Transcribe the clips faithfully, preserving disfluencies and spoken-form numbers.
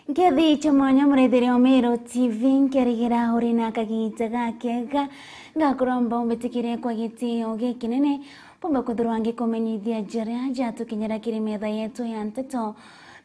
Nkethi cia mwanya muraithiria wa Meru T V, nkerigira uri na kagiita gakega. Ngakuromba umbitikire kwa gitio gikinene, mpumbe kwithirwa ngikumenyithia jaria jatukinyira kiri metha yetu ya nteto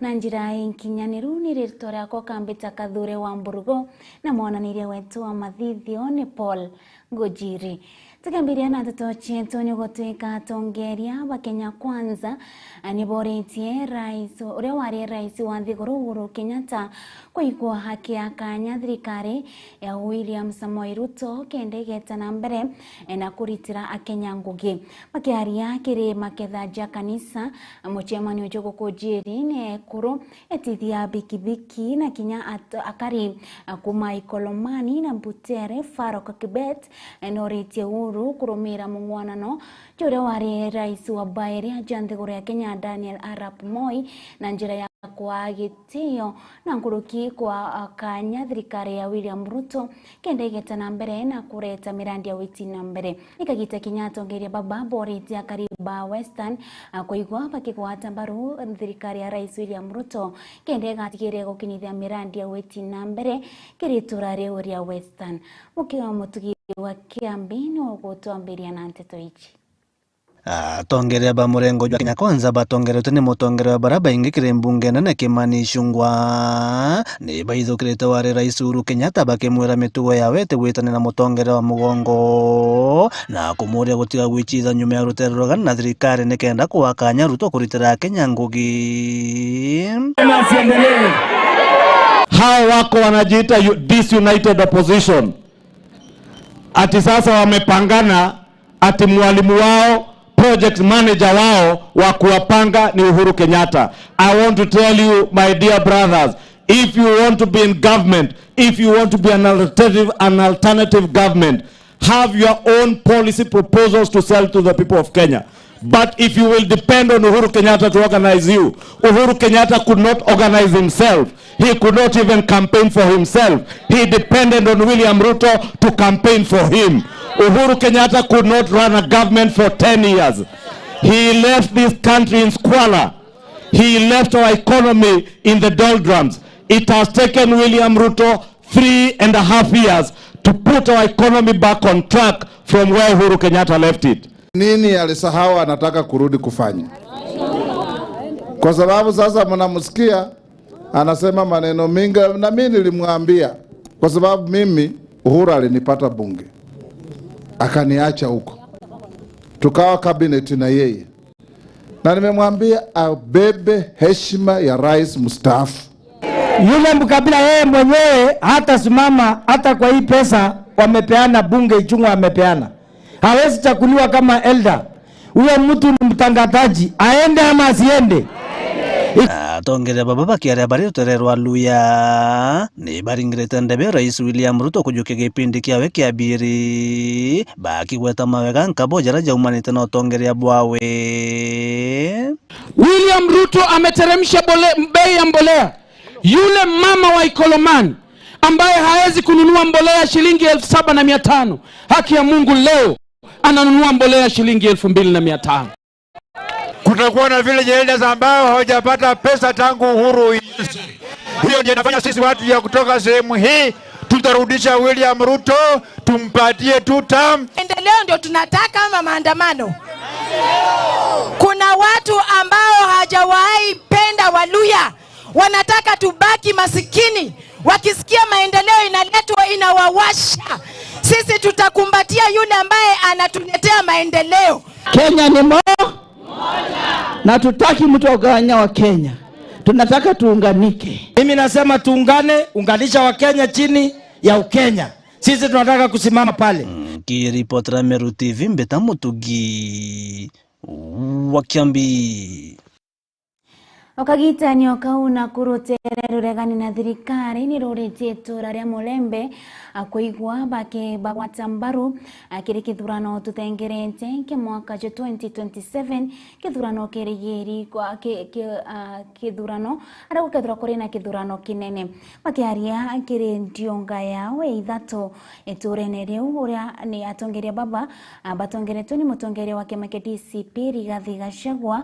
na njira inkinyaniru. Ni ritwa riakwa Kambita Kathure wa Mburugu, na mwananiria wetu wa mathithio ni Paul Ngujiri. Tukiambiria na nteto cietu, ni gutwika atongeria ba Kenya Kwanza, a, ni boritie rais, uria wari rais wa nthiguru Uhuru Kenyatta kwigua akiakanya thirikari ya William Samoei Ruto kenda igeta na mbere, e, na kuritira Akenya ngugi. Bakiaria kiri maketha ja kanisa, a, muciamani uju gukujiri ni ekuru etithia bikibiki na kinya at-, akari, a, kuma Ikolomani na Butere, Faruk Kibet, e, noritie Uhuru kurumira mung'wanano juria wari rais wa bairi ja nthiguru ya Kenya, Daniel Arap Moi, na njira ya kwaa gitio na nkuruki kwa, a, kanya thirikari ya William Ruto kenda igeta na mbere na kureta mirandi ya witi na mbere. Ni kagiita kinya atongeria baba boritie akari ba Western, a, kwigua bakigwata mbaru thirikari ya Rais William Ruto kenda igatigire gukinyithia mirandi ya witi na mbere kiri itura riu ria Western. Mukiwa Mutugi wa Kiambi ni ugutwambiria na nteto iji. Atongeria ba murengo jwa Kenya Kwanza batongeretwe ni mutongeria wa baria baingi kiri mbunge nene Kimani Ichung'wah ni baithukirite wari Rais Uhuru Kenyatta bakimwira mitugo yawe itigwitania na mutongeria wa mugongo na kumuria gutiga gwicitha nyuma ya rutere rugana na thirikari nikenda kuwa kanya Ruto kuritira Kenya ngugi. Hao wako wanajiita u-, disunited opposition. Ati sasa wamepangana, ati mwalimu wao, project manager wao wa kuwapanga ni Uhuru Kenyatta. I want to tell you, my dear brothers, if you want to be in government, if you want to be an alternative, an alternative government, have your own policy proposals to sell to the people of Kenya. But if you will depend on Uhuru Kenyatta to organize you, Uhuru Kenyatta could not organize himself. He could not even campaign for himself. He depended on William Ruto to campaign for him. Uhuru Kenyatta could not run a government for ten years. He left this country in squalor. He left our economy in the doldrums. It has taken William Ruto three and a half years to put our economy back on track from where Uhuru Kenyatta left it. Nini alisahau anataka kurudi kufanya? Kwa sababu sasa mnamsikia anasema maneno mingi, na mimi nilimwambia, kwa sababu mimi Uhuru alinipata bunge, akaniacha huko, tukawa cabinet na yeye, na nimemwambia abebe heshima ya rais mstaafu. Yule mkabila yeye mwenyewe hatasimama hata kwa hii pesa wamepeana, bunge Ichung'wah amepeana. Hawezi chakuliwa kama elder. Huyo mtu ni mtangataji, aende ama asiende? Atongeria baba bakiaria bari rutere rwa Luhya ni baringirite ndebe Rais William Ruto kujukia gipindi kiawe kia biiri, bakigweta mawega nkabo jaria jaumanite na utongeria bwawe. William Ruto ameteremsha bole-, bei ya mbolea. Yule mama wa Ikolomani ambaye hawezi kununua mbolea shilingi elfu saba na mia tano, haki ya Mungu, leo ananunua mbolea shilingi elfu mbili na mia tano. Kutakuwa na village elders ambao hawajapata pesa tangu Uhuru ianze. Hiyo ndio inafanya sisi watu ya kutoka sehemu hii tutarudisha William Ruto, tumpatie two term. Maendeleo ndio tunataka ama maandamano? Kuna watu ambao hawajawahi penda Waluhya, wanataka tubaki masikini. Wakisikia maendeleo inaletwa, inawawasha. Sisi tutakumbatia yule ambaye anatuletea maendeleo. Kenya ni mo-, na tutaki mtu wa kugawanya wa Kenya. Tunataka tuunganike. Mimi nasema tuungane, unganisha wa Kenya chini ya Ukenya. Sisi tunataka kusimama pale. Nkiripotera Meru T V, Mbita Mutugi wa Kiambi. O kagitanio kau na kurutere ruregani na thirikari ni ruritie itura ria Mulembe, a, kuigua bakibagwata mbaru, a, kiri kithurano tuthengerete kia mwaka jwa twenty twenty-seven, kithurano kirigiri kwa ki-, ki-, a, kithurano, aria gukethirwa kuri na kithurano kinene. Bakiaria kiri ndiunga yao ya ithatu iturene riu, uria ni atongeria baba, a, batongeretwe ni mutongeria wa kiama kia D C P Rigathi Gachagua,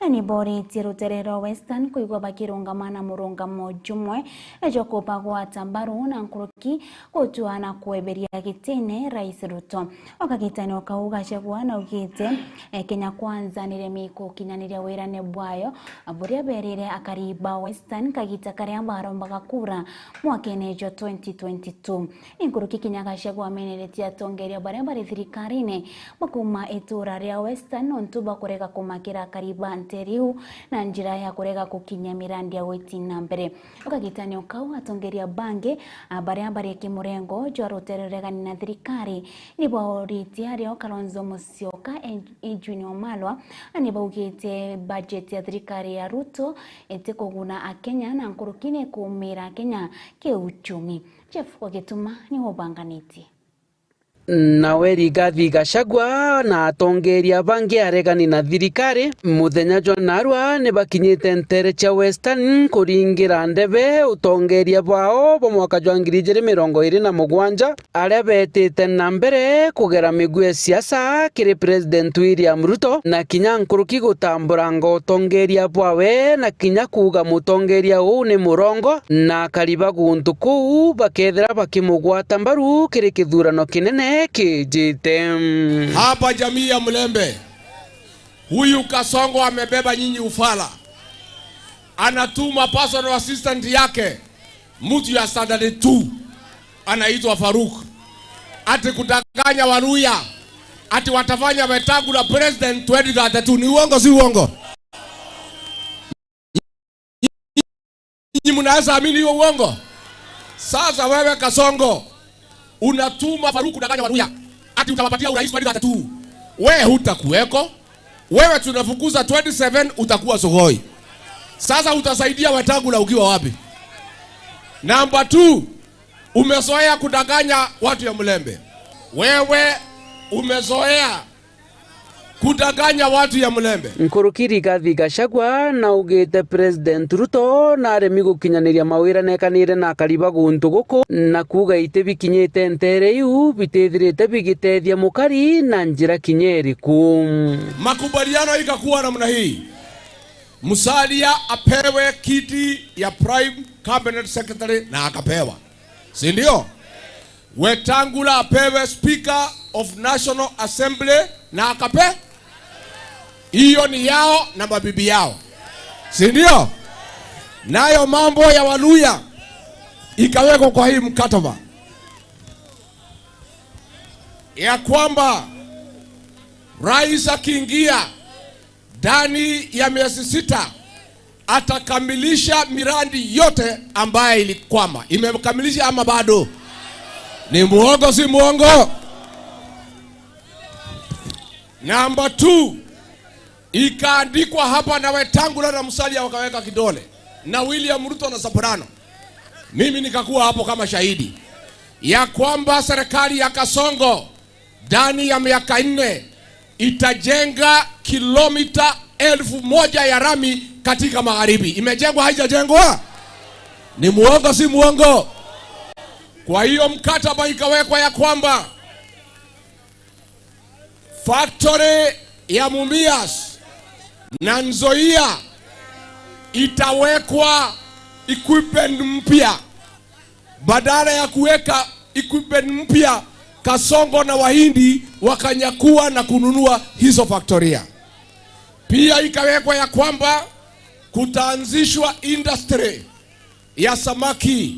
ni boritie rutere rwa West Western kwigua bakirungama na murungamo jumwe jwa kubagwata mbaru na nkuruki gutua na kweberia gitine Rais Ruto. O kagitene o kau Gachagua naugite, eh, Kenya Kwanza niremi gukinyaniria wirane bwayo buria berire akari ba Western kagita karia barombaga kura mwakene jwa twenty twenty-two. Inkuruki kinya Gachagua ameneretie atongeria baria bari thirikarine bakuuma itura ria Western nontu bwa kurega kumakira akari ba nteere iu na njira ya kurega gukinyia mirandi ya gwiti na mbere. O kagitene o kau, atongeria bangi, a, baria bari kimurengo jwa rutere ruregani na thirikari, ni baoritie ario Kalonzo Musyoka, Ej-, Eugene Wamalwa, ni baugite bajeti ya thirikari ya Ruto itikuguna Akenya na nkuruki ni kuumira Akenya kiuchumi. Jeff Wagituma niwe ubanganitie. Nawe Rigathi Gachagua na atongeria bangi aregani na thirikari, muthenya jwa narua ni bakinyite nteere cia Western kuringira ndebe utongeria bwao bwa mwaka jwa ngiri ijiri mirongo iri na mugwanja, aria betite na mbere kugera miguu ya siasa kiri President William Ruto, na kinya nkuruki gutamburanga utongeria bwawe, na kinya kuuga mutongeria uu ni murongo, na akari ba guntu kuu bakethira bakimugwata mbaru kiri kithurano kinene kijite. Hapa jamii ya Mlembe, huyu Kasongo amebeba nyinyi ufala. Anatuma personal assistant yake, mtu ya standard two, anaitwa Faruk, ati kudanganya Waluya ati watafanya Wetangula president twenty thirty-two. Ni uongo, si uongo? Nyinyi mnaweza amini hiyo uongo? Sasa wewe Kasongo, unatuma Faruk kudanganya Waluya ati utawapatia urais twenty thirty-two. Wewe hutakuweko. Wewe tunafukuza twenty-seven, utakuwa Sugoi. Sasa utasaidia Wetangula ukiwa wapi? Number two, umezoea kudanganya watu ya Mlembe. Wewe umezoea kudanganya watu ya Mlembe. Nkuruki Rigathi Gachagua naugite President Ruto naremi gukinyaniria mawira nekanire na akari ba guntu guku, na kuuga iti bikinyite nteere iu bitithirite bigitethia mukari na njira kinya iriku. Makubaliano ikakuwa namna hii. Musalia apewe kiti ya Prime Cabinet Secretary na akapewa. Si ndio? Wetangula apewe Speaker of National Assembly na akape-, hiyo ni yao na mabibi yao. Si ndio? Nayo mambo ya Waluya ikawekwa kwa hii mkataba ya kwamba rais akiingia, ndani ya miezi sita atakamilisha miradi yote ambayo ilikwama. Imekamilisha ama bado? Ni muongo, si muongo? Number two, ikaandikwa hapa na Wetangula na Musalia wakaweka kidole, na William Ruto na Soprano. Mimi nikakuwa hapo kama shahidi ya kwamba serikali ya Kasongo ndani ya miaka nne itajenga kilomita elfu moja ya rami katika magharibi. Imejengwa, haijajengwa? Ni muongo, si muongo? Kwa hiyo mkataba ikawekwa ya kwamba factory ya Mumias na Nzoia itawekwa equipment mpya. Badala ya kuweka equipment mpya, Kasongo na Wahindi wakanyakua na kununua hizo factoria. Pia ikawekwa ya kwamba kutaanzishwa industry ya samaki,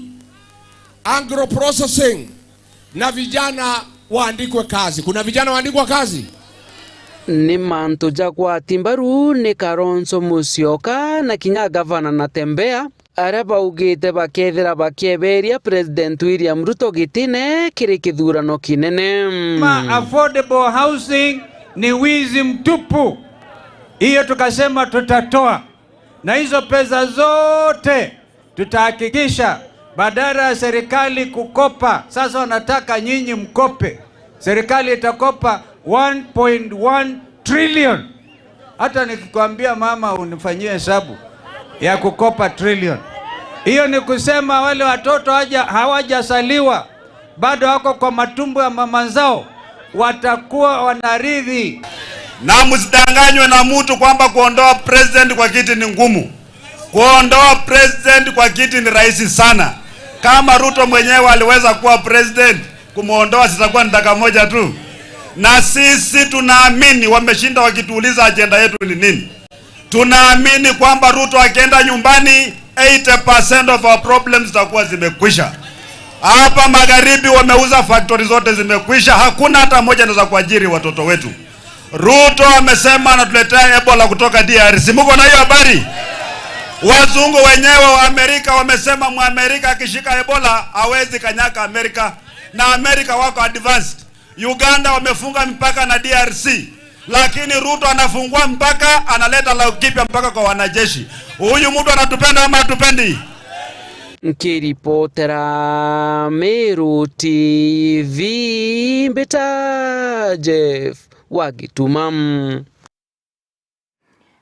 agro processing, na vijana waandikwe kazi. Kuna vijana waandikwa kazi? Ni mantu ja gwati mbaru ni Kalonzo Musyoka na kinya gavana Natembeya, aria baugite bakethira bakieberia President William Ruto gitine kiri kithurano kinene. Ma affordable housing ni wizi mtupu. Hiyo tukasema tutatoa. Na hizo pesa zote tutahakikisha, badala ya serikali kukopa, sasa wanataka nyinyi mkope. Serikali itakopa one point one trillion. Hata nikikwambia, mama, unifanyie hesabu ya kukopa trillion, hiyo ni kusema wale watoto haja-, hawajazaliwa, bado wako kwa matumbo ya mama zao, watakuwa wanarithi. Na msidanganywe na mtu kwamba kuondoa president kwa kiti ni ngumu. Kuondoa president kwa kiti ni rahisi sana. Kama Ruto mwenyewe aliweza kuwa president, kumuondoa sitakuwa ni dakika moja tu. Na sisi tunaamini wameshinda wakituuliza ajenda yetu ni nini. Tunaamini kwamba Ruto akienda nyumbani, eighty percent of our problems zitakuwa zimekwisha. Hapa magharibi wameuza factory zote, zimekwisha, hakuna hata moja inaweza kuajiri watoto wetu. Ruto amesema anatuletea Ebola kutoka D R C. Mko na hiyo habari? Wazungu wenyewe wa Amerika wamesema Mwamerika akishika Ebola hawezi kanyaka Amerika, na Amerika wako advanced. Uganda wamefunga mipaka na D R C, lakini Ruto anafungua mpaka, analeta Laikipia mpaka kwa wanajeshi. Huyu mtu anatupenda ama hatupendi? Nkiripotera Meru T V, mbita Jeff wa Gituma.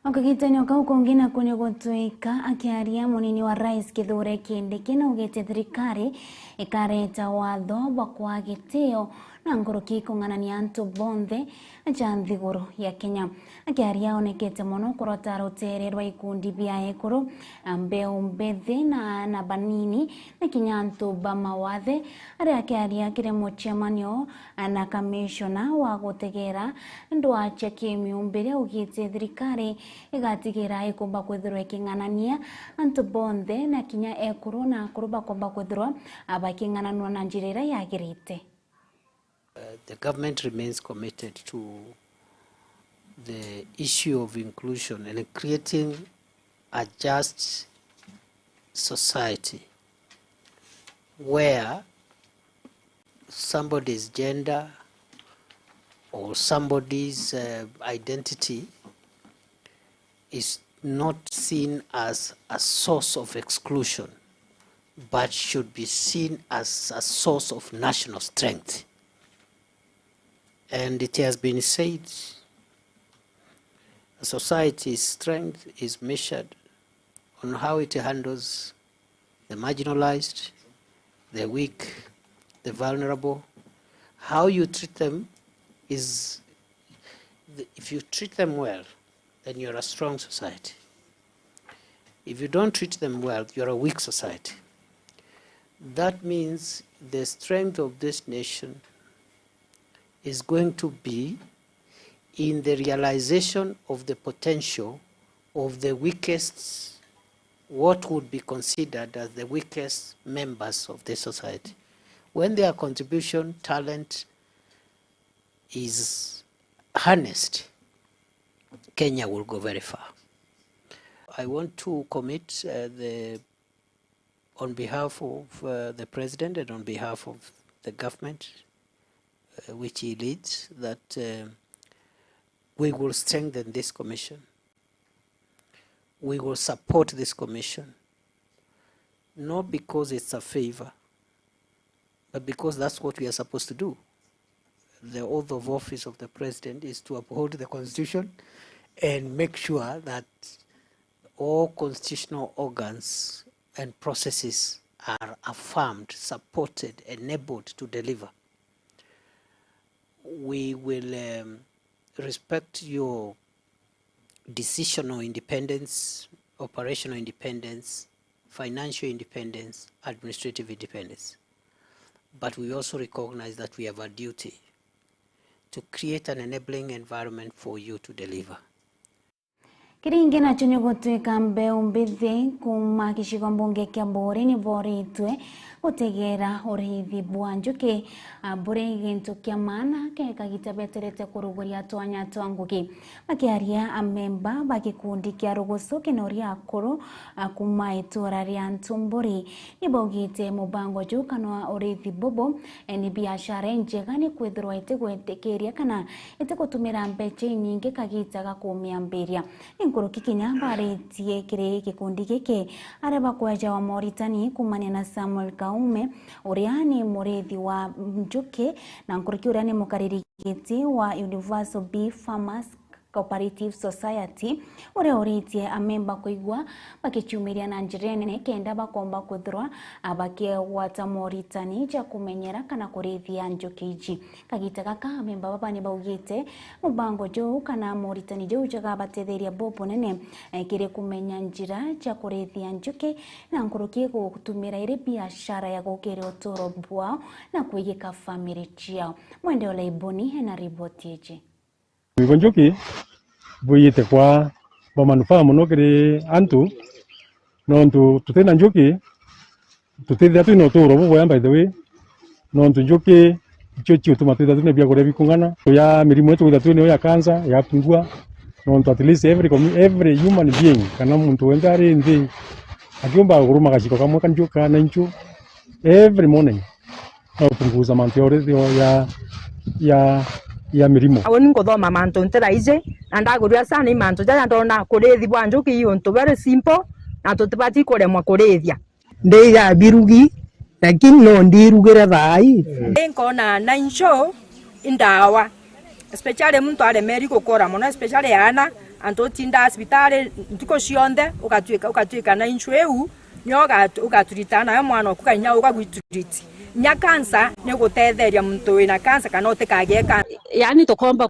O kagitene o kau kongi naku ni gutwika akiaria, munini wa rais Kithure Kindiki naugite thirikari ikareta watho bwa kwaa gitio na nkuruki kung'anania antu bonthe ja nthiguru ya Kenya. Akiaria aonekete mono kurota rutere rwa ikundi bia ekuru, mbeu mbithi na aana banini na kinya antu ba mawathe. Ari akiaria kiri mucemanio na kamishona wa gutegera ndwaa cia kimiumbire, augite thirikari igatigira ikumba kwithirwa iking'anania antu bonthe na kinya ekuru na akuru bakumba kwithirwa baking'ananua na njira iria yagirite. Uh, the government remains committed to the issue of inclusion and creating a just society where somebody's gender or somebody's, uh, identity is not seen as a source of exclusion, but should be seen as a source of national strength. And it has been said, a society's strength is measured on how it handles the marginalized, the weak, the vulnerable. How you treat them is, if you treat them well, then you're a strong society. If you don't treat them well, you're a weak society. That means the strength of this nation is going to be in the realization of the potential of the weakest, what would be considered as the weakest members of the society. When their contribution, talent is harnessed, Kenya will go very far. I want to commit, uh, the, on behalf of, uh, the President and on behalf of the government, uh, which he leads, that, uh, we will strengthen this commission. We will support this commission, not because it's a favor, but because that's what we are supposed to do. The oath of office of the president is to uphold the constitution and make sure that all constitutional organs and processes are affirmed, supported, enabled to deliver. We will, um, respect your decisional independence, operational independence, financial independence, administrative independence. But we also recognize that we have a duty to create an enabling environment for you to deliver. Kiringi nacio ni gutwika mbeu mbithi kuuma gicigo mbunge kia Buuri ni boritwe gutegera uriithi bwa njuki, a, buri gintu kia maana kiri kagita beterete kuruguria twanya twa ngugi. Bakiaria amemba ba gikundi kia Rugusu Kinoria Akuru, a, kuuma itura ria Ntumburi, ni baugite mubango juu kana uriithi bubu, e, ni biashara injega ni kwithirwa itigwitikiria kana itigutumira mbeca inyingi kagita ga kumiambiria. Ni nkuruki kinya baritie kiri gikundi giki, aria bakwejawa moritani kuumania na Samuel Kaume, uria ni murithi wa njuki, na nkuruki uria ni mukariri giti wa Universal Bee Farmers Cooperative Society, uria uritie amemba kwigua bakicumiria na njira inene kenda bakomba kwithirwa, a, bakigwata moritani ja kumenyera kana kurithia njuki iji. Kagita gaka, amemba baba ni baugite mubango juu kana moritani jau jagabatetheria bubunene, e, kiri kumenya njira ja kurithia njuki na nkuruki gutumira iri biashara ya gukiria uturo bwao na kwigika family ciao. Mwende Olaiboni ena riboti iji. Bwibo njuki bwiyite kwa bwa manufaa mono kiri antu, nontu tutina njuki, tutithia twina uturo bubwega, by the way, nontu njuki icio ciutuma twithia twina biakuria bikung'ana. Ya mirimo ii twithia twina ya cancer yapungua, nontu at least every commu-, every human being, kana muntu wenthe ari nthi, akiumba kuruma gaciko kamwe ka nju-, kana inchu every morning, no kupunguza mantu ya uri-, ya, ya, ya mirimo. Au ni nkuthoma mantu ntira iji, na ndaguria sana i mantu jaja ndona kurithi bwa njuki i untu very simple, na tutibati kuremwa kurithia. Ndi ya birugi, lakini no ndirugire thaa ii. Ndi nkona na inchu i ndawa, especially muntu aremeri gukura mono, especially aana, antu utindaa cibitari ntuku cionthe, ugatwika, ugatwika na inchu iu, nio ugat-, ugaturita nayo mwana oku, kana inya ugagwitreat. Inya cancer ni gutetheria muntu wina cancer kana utikagie cancer. Yaani tukomba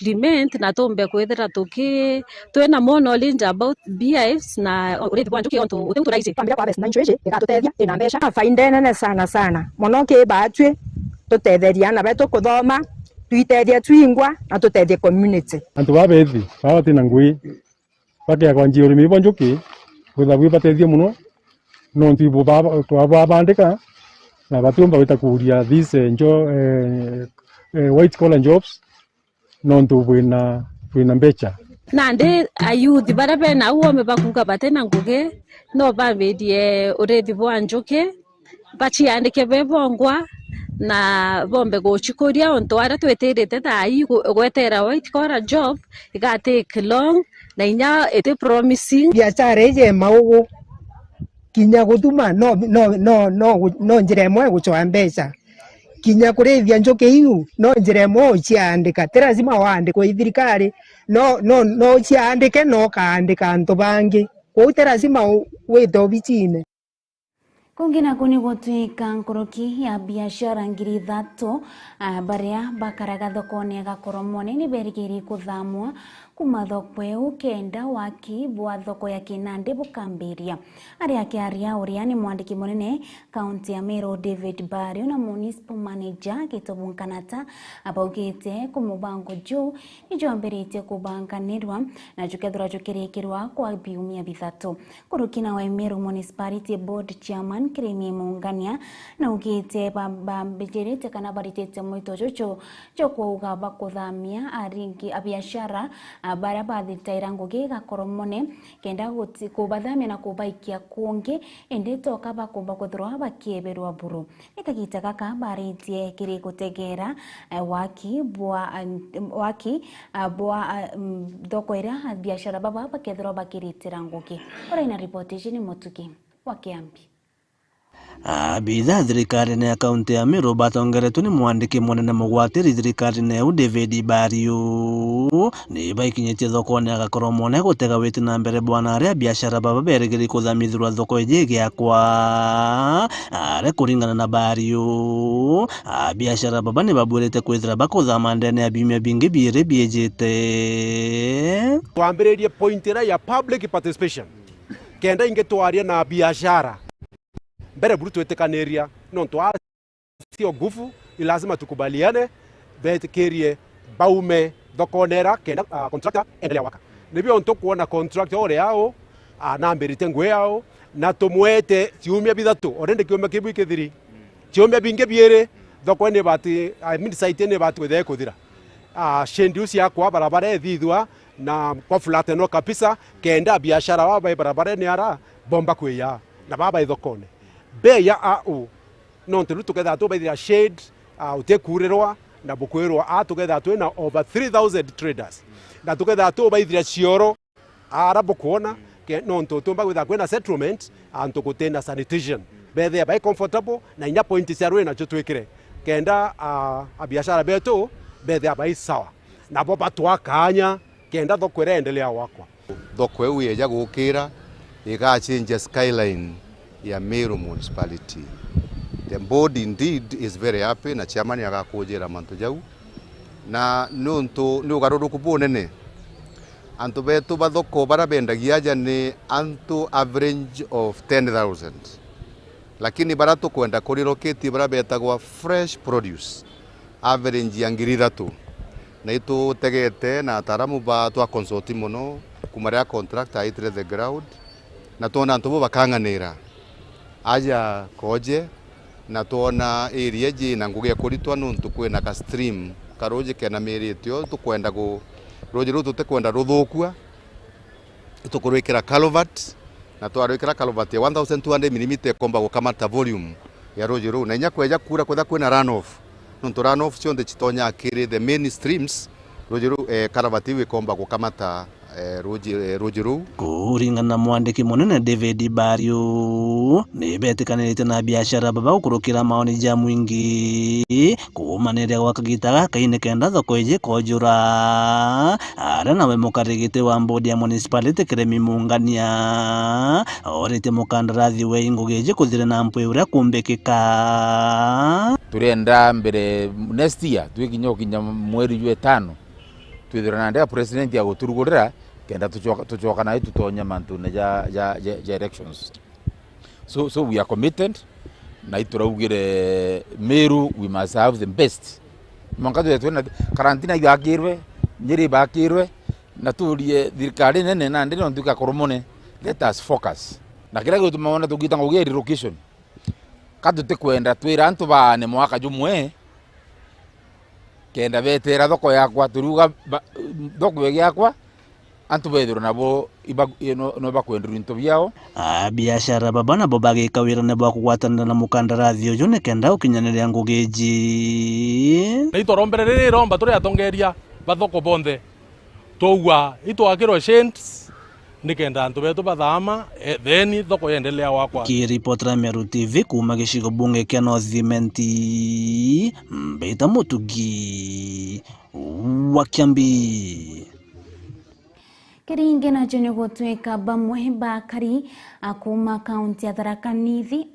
implement na tumbe kwithira tuki-, twina more knowledge about beehives na urithi bwa njuki, ontu uti utu raisi. Twambire kwa harvest na inchu iji, igatutethia ina mbeca. Faida inene sana sana. Mono ki baatwi, tutetherie aana betu kuthoma, twitethie twingwa, na tutethie community. Antu baa bethi, baa batina ngui, bakeya kwanjia urimi bwa njuki, bwithagwa bwi batethia mono, nontu ibo ba-, twababandika, na batiumba gwita kuuria these, eh, njo-, eh, eh, white collar jobs, nontu bwina, bwina mbecha. Nandi ayouth baria bena au ome bakuuga batina ngugi, no bambirie urithi bwa njuki, baciandike be bongwa, na bombe gucikuria, untu aria twitirite thaa ii gu-, gwetera white collar job iga take long, na inya iti promising. Biashara iji ya maugu, kinya gutuma no, no, no, no, no njira imwe ya gucoa mbeca. Kinya kurithia njuki iu no njira imwe uciandika. Ti lazima waandikwe i thirikari, no, no, no uciandike, no ukaandika antu bangi. Kwou ti lazima u-, wite obicine. Kungi naku ni gutwika nkuruki ya biashara ngiri ithatu, a, baria bakaraga thokone ya Gakoromone ni berigiri kuthamwa kuma thoko iu kenda waki bwa thoko ya Kinandi bukambiria. Ari akiaria uria ni mwandiki munene kaunti ya Meru David Bario na municipal manager Gitobu Nkanata, abaugite ku mubango juu ni jwambiritie kubanganirwa na jukethirwa jukirikirwa kwa biumia bithatu. Nkuruki nawe Meru Municipality Board Chairman Kirimi Mungania naugite ba-, bambijirite kana baritite mwito juju jwa kuuga bakuthamia aringi a biashara, a, baria bathitaira ngugi Gakoromone, kenda guti-, kubathamia na kubaikia kungi, indi toka bakumba kwithirwa bakieberwa buru. Ni kagita gaka baritie kiri gutegera, eh, waki bwa, eh, waki, ah, bwa, ah, mm, thoko iria biashara baba bakethirwa bakiritira ngugi. Uraina ripoti iji ni Mutugi wa Kiambi. Abitha thirikarine ya kaunti ya Meru batongeretwe ni mwandiki munene mugwatiri thirikarine iu David Bario ni baikinyitie thokone ya Gakoromone gutega witi na mbere bwana aria biashara baba berigiri kuthamithirwa thoko iji igiakwa. Are kuringana na Bario, a biashara baba ni babwirite kwithira bakuthama ndene ya biumia bingi biiri biijite. Twambiririe point iria ya public participation, kenda ingi twaria na biashara mbere buru twitikaniria, nontu a sio nguvu, ni lazima tukubaliane, betikirie baume thokone ira kenda, ah, contractor endelea waka. Nibio ntukwona contractor uria au, ah, nambirite ngui au, na tumwete ciumia bithatu, already kiumia kibu ikithiri. Ciumia bingi biiri, thoko ni bati, I mean, site ni bati kwithira ikuthira. Ah, shade iu ciakwa barabara ithithwa na kwa flatten kabisa, kenda biashara baba bai barabarene ara bomba kwiya na baba bai thokone. Bei ya au, nontu riu tukethaa tubaithira shade, ah, utikuurirwa, na bukwirwa, ah, tukethaa twina over three thousand traders. Na tukethaa tubaithira cioro, ara bukwona, ke-, nontu tumba kwitha kwina settlement, antu gutina sanitation. Bethia bai comfortable, na inya point cia rui nacio twikire. Kenda, ah, abiashara betu, Bethe abai sawa, nabo batwa kaanya kenda thoko iraendelea gwakwa. Thoko iu yeja gukira, igachenja skyline ya Meru Municipality. The board indeed is very happy, na chairman agakujira mantu jau. Na niuntu ni ugaruruku bunene. Antu betu ba thoko bara bendagia aja ni antu average of ten thousand. Lakini bara tukwenda kuriroketi bara betagwa fresh produce, average ya ngiri ithatu. Na itutegete na ataaramu ba twa consult mono kuma riria contractor aitire the ground, na twona antu bo bakang'anira aja koje, na twona area iji na ngugi ya kuritwa nuntu kwina ka stream ka ruji kenamirite o, tukwenda ku-, ruji ruu tutikwenda ruthukua. Itukurwikira culvert, na twarwikira culvert ya one thousand two hundred millimeter ikomba gukamata volume ya ruji ruu, na inya kweja kuura kwetha kwina run off, nontu run off cionthe citonya kiri the main streams, ruji ruu, eh, culvert iu ikomba gukamata, eh, ruji, eh, ruji ruu. Kuringana na mwandiki munene David Bario, ni betikanirite na biashara baba gukurukira maoni ja mwingi kuumaniria gwa kagita gaka ni kenda thoko iji kojura. Aria nawe mukarigiti wa board ya municipality Kiremi Mungania, oritie mukandarathi we ngugi iji kuthire na mpwi uria kumbikika. Turenda mbere next year twikinya ukinya mweri jwa itano, twithirwe na ndea president ya guturugurira kenda tucoka, tucoka nayo tutonye mantune ja, ja, ja, ja elections. So, so we are committed, na ituraugire Meru, we must have the best. Mwanka twetwe na Karantina ibakirwe, Nyeri ibakirwe, na turie thirikari nene nandi no ntuika kurumune. Let us focus. Na kiria gituma wona tugita ngugi ya relocation, ka tutikwenda twira antu baane mwaka jumwe, kenda betera thoko yakwa, turiuga ba-, thoko igiakwa, antu bethirwe nabo iba-, i-, no, no bakwenderwa into biao. Abiashara baba nabo bagika wirane bwa kugwatanira na mukandarathi uju ni kenda gukinyaniria ngugi iji. Na itorombere riri iromba turi atongeria ba thoko bonthe, twaugwa itwakirwe sheds, ni kenda antu betu bathaama, e, then thoko yendelea gwakwa. Kiripotera Meru T V kuuma gicigo bunge kia North Imenti, Mbita Mutugi wa Kiambi. Kiringi nacio ni gutwika bamwe ba akari a kuuma kaunti ya Tharaka Nithi,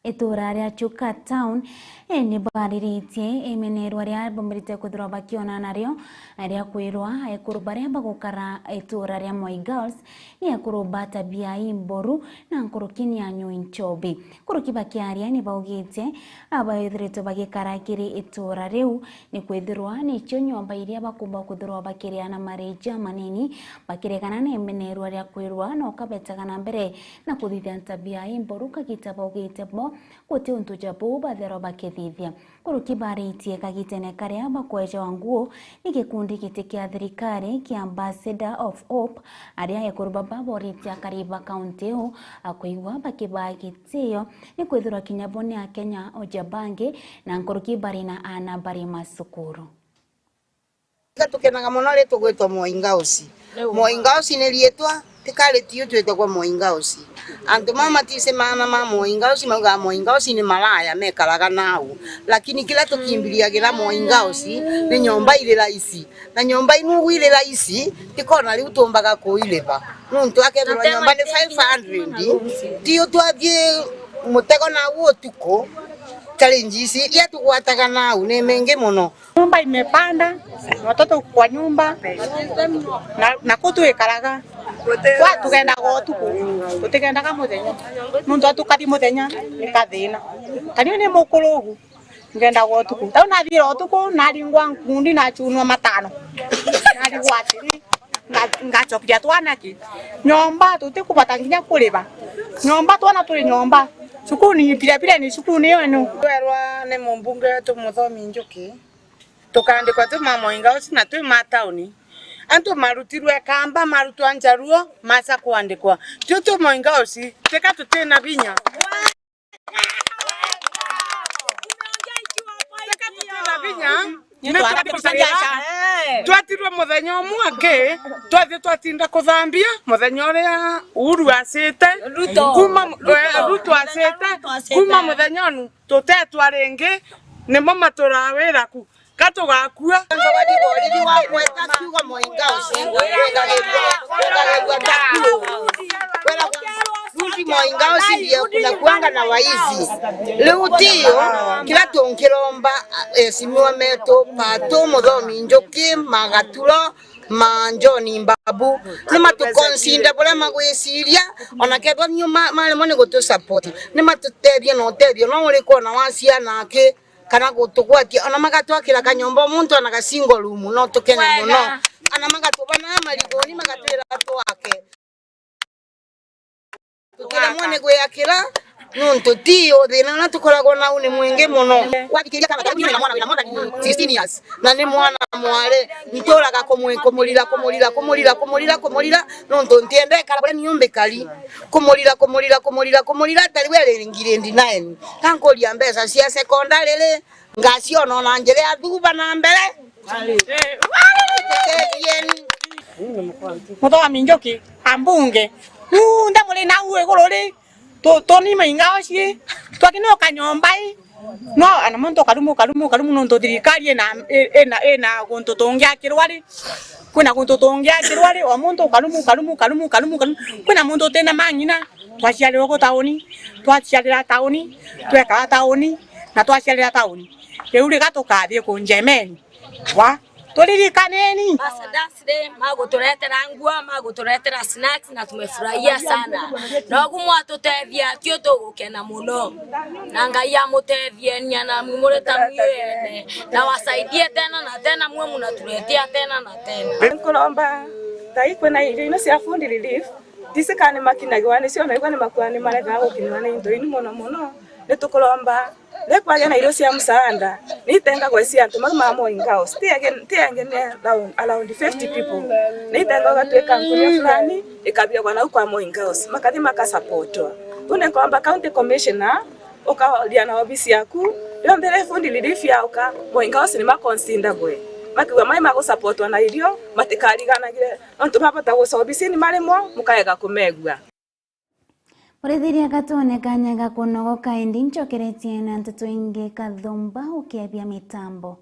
itura ria Chuka Town, e, ni bariritie imenerwa ria bombirite kwithirwa bakiona nario, ria kwirwa ekuru baria bagukara itura ria Moi Girls ni ekuru ba tabia imboru na nkuruki ni anyui nchobi. Nkuruki bakiaria ni baugite, a, baithiritwe bagikara kiri itura riu ni kwithirwa nicio nyomba iria bakumba kwithirwa bakiriana mareji jamanini, bakiregana na imenerwa ria kwirwa no kabetaga na mbere na kuthithia ntabia imboru kagita baugite bo guti untu ja buu batherwa bakithithia. Nkuruki baritie kagitene karia bakwejawa nguo ni gikundi giti kia thirikari kia Ambassador of Hope, aria ekuru baba boritie akari ba kaunti iu akwigua bakibaa gitio ni kwithirwa kinya bo ni Akenya o ja bangi, na nkuruki bari na aana bari macukuru. Ka tukenaga mono ri tugwitwa Moi Girls. Moi Girls ni riitwa, ti kari tiu twitagwa Moi Girls. Antu mama matise maana ma Moi Girls, maugaga Moi Girls ni malaya mekaraga nau. Lakini kila tukimbiliagira Moi Girls ni nyomba iri raisi. Na nyomba inu ugwirira ici, tikona riu tumbaga kuiriba. Nuntu akethirwa nyomba ni five hundred, tiu twathii mutego nau utuku, challenge ici iria tugwataga nau ni mingi mono. Nyumba imepanda, watoto kwa nyumba, na, na ku twikaraga. Kwa tugendaga utuku, tutigendaga muthenya. Nuntu atukathi muthenya, ni kathina. Taniu ni mukuru ugu. Ngendaga utuku. Tau nathire utuku, naringwa ngundi, nachunwa matano. Narigwa atiri, nga-, ngachokia twana ki? Nyomba, tutikubota nginya kuriba. Nyomba, twana turi nyomba. Cukuru ni pira pira ni cukuru ni yenu. Twerwa ni mumbunge wetu Muthomi Njuki, tukandikwa twi ma Moi Girls na twi ma tauni. Antu marutirwe Kamba, marutwa Njaruo, maca kwandikwa. Tio twi Moi Girls, tika tutina vinya. Twatirwe muthenya umwe aki, twathi twatinda kuthambia muthenya uria Uhuru acite, kuma, eh, Ruto acite, kuma muthenya unu tutetwa ringi, nimo maturaa wira ku. Gatugakua. Nzogani boriri wa gweta kiugo Moinga usi, wegagirua, wegagirua takuo. Wera kwa Ruthi Moinga usi ndiye kuna kuanga na waizi. Riu tio, kira tunkiromba, eh, Simiwa metu, Patu, Muthomi Njuki, Magaturo, ma John Mbabu, ni matuconsider buria magwiciria, ona kethwa nio ma-, maremwa ni gutu support, ni matutethie na utethio no uriku ona wa ciana aki, kana gutugwatia, ona magatwakira kanyomba o muntu ana ga single room, no tukene muno. Ana magatubana mariguni, magatwira twake. Tukiremwa ni gwiakira, nontu ti u thina uria tukoragwa nau ni mwingi muno. Wathikiria kana kau na mwana wina more than sixteen years, na ni mwana mwari, nturaga kumwi-, kumurira, kumurira, kumurira, kumurira, kumurira, nontu ntienda ikara buria niu mbikari. Kumurira, kumurira, kumurira, kumurira, ta riu eri ngirindi nine. Kankuria mbeca cia secondary ri, ngaciona ona njira ya thuba na mbere. Muthomi Njuki, ambunge. Unthe muri nau iguru ri, tu-, tuni mainga uci, twakinoka nyomba i. No, ana muntu ukarumu, ukarumu, ukarumu nontu thirikari ina, ina, ina guntu tungiakirwa ri. Kwina guntu tungiakirwa ri, o muntu ukarumu, ukarumu, ukarumu, ukarumu, ukarumu. Kwina muntu utina mang'ina, twaciarirwa ku tauni, twaciarira tauni, twekaga tauni, na twaciarira tauni. Riu riga tukathie ku njemeni. Wa, turirikaneni. Ambassadors ri, maguturetera nguo, maguturetera snacks na tumefurahia sana. Nogu mwatutethia, tio tugukena muno. Na Ngai amutethie, nia na mwi muri ta mwi ene. Na wasaidie tena na tena, mwe munatuletea tena na tena. Nkuromba, tai kwina irio ino cia food relief, ndisi kana ni makinagirwa nicio, naigua ni makua ni maregaga gukinywa ni into ini muno muno. Nitukuromba, Ni kwagia na irio cia msaada, ni itengagwa cia antu mau ma Moi Girls. Ti age-, ti age ni around, around fifty people. Ni itengagwa igatuika nkunia fulani, ikabigagwa nau kwa Moi Girls. Makathi makasupportwa. Riu ni nkomba County Commissioner, ukaria na ofisi yaku, rionthe ri food relief yauka, Moi Girls ni maconsidagwe. Makigua mai magusupportwa na irio, matikariganagire. Nontu mabota guca obisini marimo, mukaega kumegua. Murithiria gatone kanya ga kunogoka, indi ncokeretie na nteto ingi Kathumba ukiabia mitambo.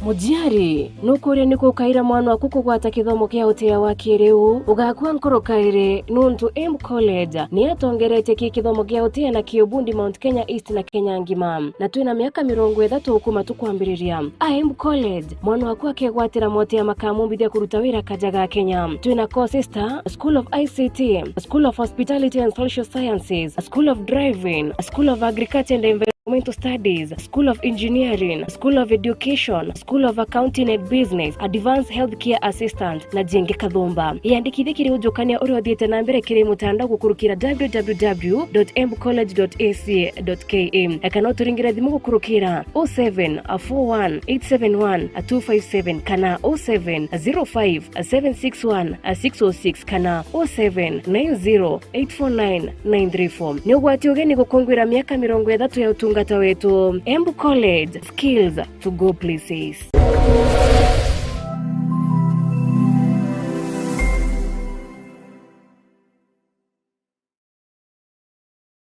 Mujiari, nukuria niku ukaira mwana waku kugwata kithomo kia utia wa kiriu? Ugakua nkoro kairi, nuntu Embu College ni yatongeretie ki kithomo kia utia na ki ubundi Mount Kenya East na Kenya ngima. Na twina miaka mirongo ithatu kuma tukwambiriria. A Embu College, mwana waku akegwatira motia makamumbithia kuruta wira kaja ga Kenya. Twina courses ta School of I C T, School of Hospitality and Social Sciences, School of Driving, School of Agriculture and Environmental Studies, School of Engineering, School of Education, School of Accounting and Business, Advanced Healthcare Assistant, na jingi Kathumba. Iyandikithie kiri ujukania uria uthiite na mbere kiri mutandao gukurukira w w w dot embu college dot a c dot k e, kana uturingire thimu gukurukira oh seven four one eight seven one two five seven kana oh seven zero five seven six one six oh six kana oh seven nine zero eight four nine nine three four. Ni ugwati ugeni gukungwira miaka mirongo ithatu ya utungata wetu. Embu College, skills to go places.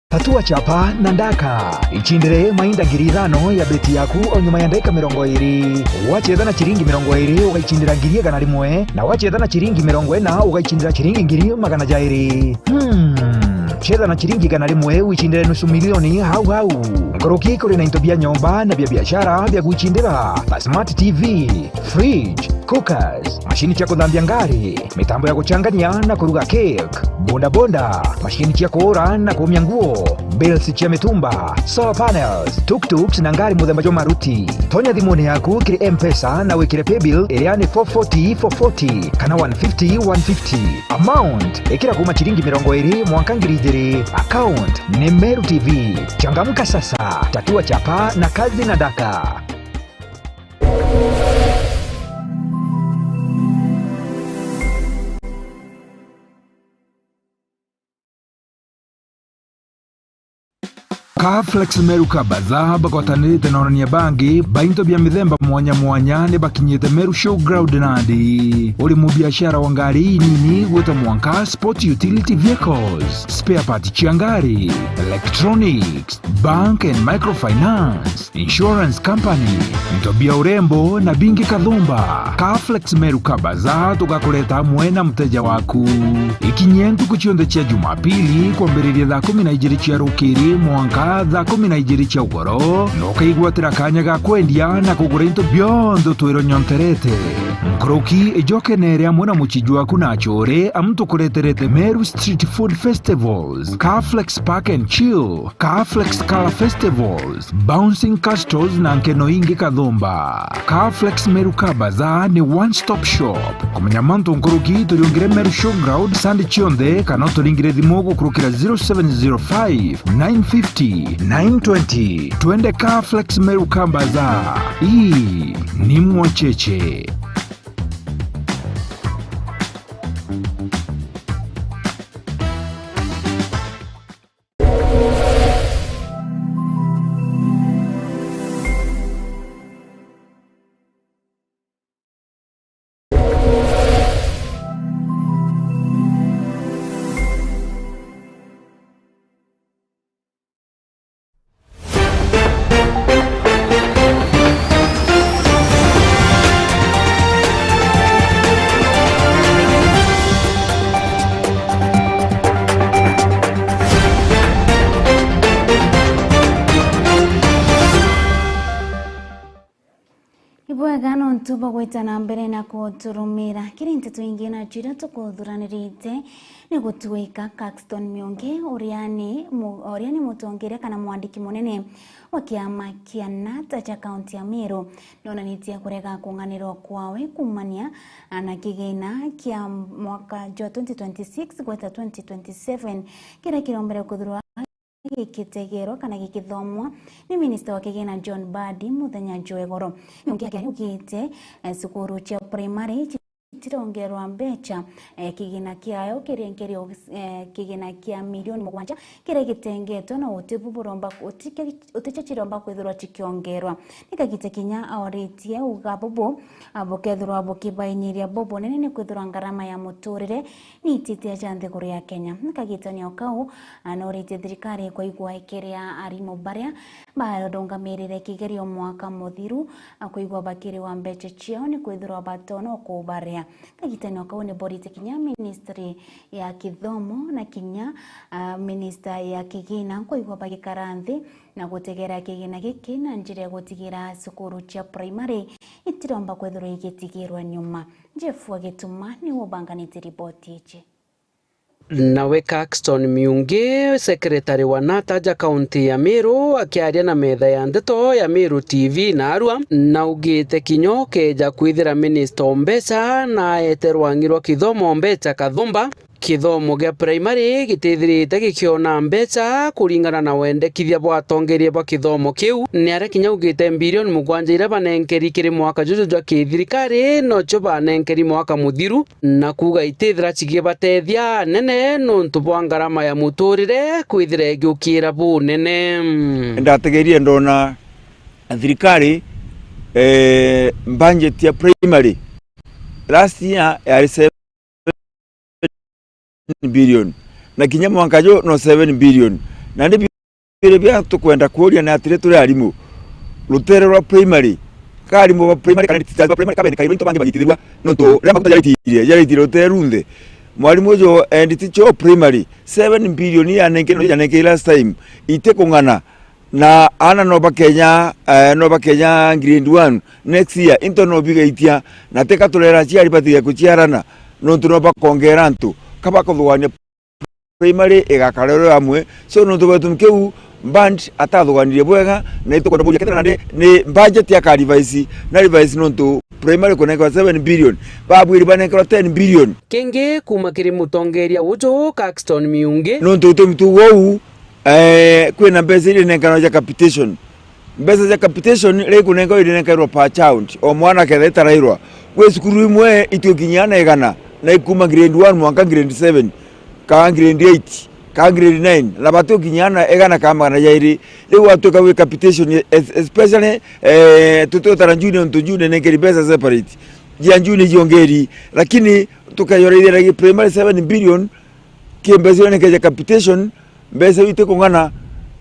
Tatua chapa na ndaka. Ichindire mainda ngiri ithano ya beti yaku o nyuma ya ndagika mirongo iri. Wacheza na chiringi mirongo iri, ugaichindira ngiri igana rimwe, na wacheza na chiringi mirongo ina, ugaichindira chiringi ngiri magana jairi. Hmm. Cheza na chiringi igana rimwe, wichindire nusu milioni hau hau. Nkuruki kuri na into bia nyomba na bia biashara bia gwichindira, ta smart T V, fridge, cookers, mashini cia kuthambia ngari, mitambo ya guchangania na kuruga cake, bodaboda, mashini cia kuura na kuumia nguo, belts cia mitumba, solar panels, tuk-tuks na ngari muthemba jwa Maruti. Tonya thimuni yaku kiri M-Pesa na wikire paybill iria ni four forty four forty kana one fifty one fifty. Amount, ikira kuuma chiringi mirongo iri mwanka ngiri ijiri. Account ni Meru T V. Changamka sasa, tatua chapa na kazi na daka. Carflex Meru Kabaza bagwatanirite na orania bangi ba into bia mithemba mwanya mwanya ni bakinyite Meru Showground Nandi. Uri mubiashara wa ngari inini gwita mwanka sport utility vehicles, spare part cia ngari, electronics, bank and microfinance, insurance company, into bia urembo na bingi kathumba. Carflex Meru Kabaza tugakureta amwe na muteja waku. Ikinyie ntuku cionthe cia Jumapili kwambiriria thaa kumi na ijiri cia rukiri mwanka thaa kumi na ijiri cia ugoro, na ukaigwatira kanya ga kwendia na kugura into bionthe utwire unyonterete. Nkuruki ijokenere amwe na muciji waku na acuri, amu tukureterete Meru Street Food Festivals, Carflex Park and Chill, Carflex Color Festivals, Bouncing Castles na nkeno ingi kathumba. Carflex Meru Kabaza ni one stop shop. Kumenya mantu nkuruki, turiungire Meru Showground Sunday cionthe, kana uturingire thimu gukurukira zero seven zero five, nine fifty, nine twenty. Twende Carflex Meru Kabaza. Ii ni Mwacheche. Ibwega nontu bwa gwita na mbere na kuturumira. Kiri nteto ingi nacio iria tukuthuranirite ni gutuika Caxton Miungi, uria ni mu-, uria ni mutongeria kana mwandiki munene wa kiama kia nata kia kaunti ya Meru, nonanitie kurega kung'anirwa kwawe kuumania na kigina kia mwaka jwa twenty twenty-six gweta twenty twenty-seven, kiria kirombere kwithirwa gikitegerwa kana gikithomwa ni minista wa kigina John Mbadi muthenya jwa igoro. Miungi akiaria augite, eh, cukuru cia primary itirongerwa mbecha, eh, kigina kiayo kiria nkeri o, eh, kigina kia milioni mugwanja kiria gitengetwe na uti bu buromba, uti-, uticho chiromba kwithirwa chikiongerwa. Ni kagita kinya aoritie uga bubu, ah, bukethirwa bukibainyiria bubunene ni kwithirwa ngarama ya muturire ni itite aja nthiguru ya Kenya. Ni kagitania o kau, ah, noritie thirikari kwaigua ikiria arimu baria barungamirire kigerio mwaka muthiru, ah, kwigua bakiriwa mbecha ciao ni kwithirwa batona o kubaria. Kagitania o kau ni boritie kinya ministry ya kithomo na kinya, ah, minister ya kigina kwigua bagikara nthi na gutegera kigina giki na njira ya gutigira cukuru cia primary itiromba kwithirwa igitigirwa nyuma. Jeff wa Gituma niwe ubanganite riboti iji. Nawe Caxton Miungi, secretary wa nata ja kaunti ya Meru, akiaria na metha ya ndeto ya Meru T V naarua, naugite kinya ukeja kwithira minista o mbecha na aete rwangi rwa kithomo mbecha kathumba, kithomo gia primary gitithirite gikiona mbecha kuringana na wendekithia bwa atongeria ba kithomo kiu. Ni aria kinya augite mbilioni mugwanja iria banenkeri kiri mwaka juju jwa kithirikari, nocio banenkeri mwaka muthiru, na kuuga itithira cigibatethia anene nontu bwa ngarama ya muturire kwithira igiukira bunene. Ndategerie ndona thirikari, eh, budget ya primary last year yari seven billion. Na kinya mwanka ju no seven billion. Na ndi biri bia tukwenda kuuria ni atiri, turi arimu, rutere rwa primary, ka arimu ba primary kana teachers ba primary kabendekairwe into bangi bagitithirwa, nontu riria maguta jaraitire, jaraitire rutere runthe. Mwarimu uju endi teacher o primary, seven billion yanenkeirwe, yanenkeirwe last time, iti kung'ana. Na aana no bakenya, eh, no bakenya grade one next year, into no bigaitia, na teka turera aciari batige kuciarana, nontu no bakongera antu, ka bakuthugania primary igakara iri amwe. So, nontu bwa gitumi kiu, Mbadi atathugunirie bwega, na itukwenda buria kethira nandi ni budget aka revise, na revise nontu primary kunenkerwa seven billion, babwiri banenkerwa ten billion. Kingi kuuma kiri mutongeria uju, Caxton Miungi. Nontu gitumi tuuga uu, eh, kwina mbeca iria inenkanagwa cia capitation. Mbeca cia capitation riria ikunenkerwa, irinenkerwa per child, o mwana akethira itarairwa. Gwi cukuru imwe itukinyia na igana, na ikuma grade one mwanka grade seven, kana grade eight. ka grade nine, na bati ukinya na igana ka magana jairi. Riu gwatuika wi capitation, es-, especially, eh, tututara June, untu June nenkeri mbeca separate. Jia June jiongeri, lakini tukayoreithia primary seven billion, ki mbeca iria nekeja capitation, mbeca iu itikung'ana,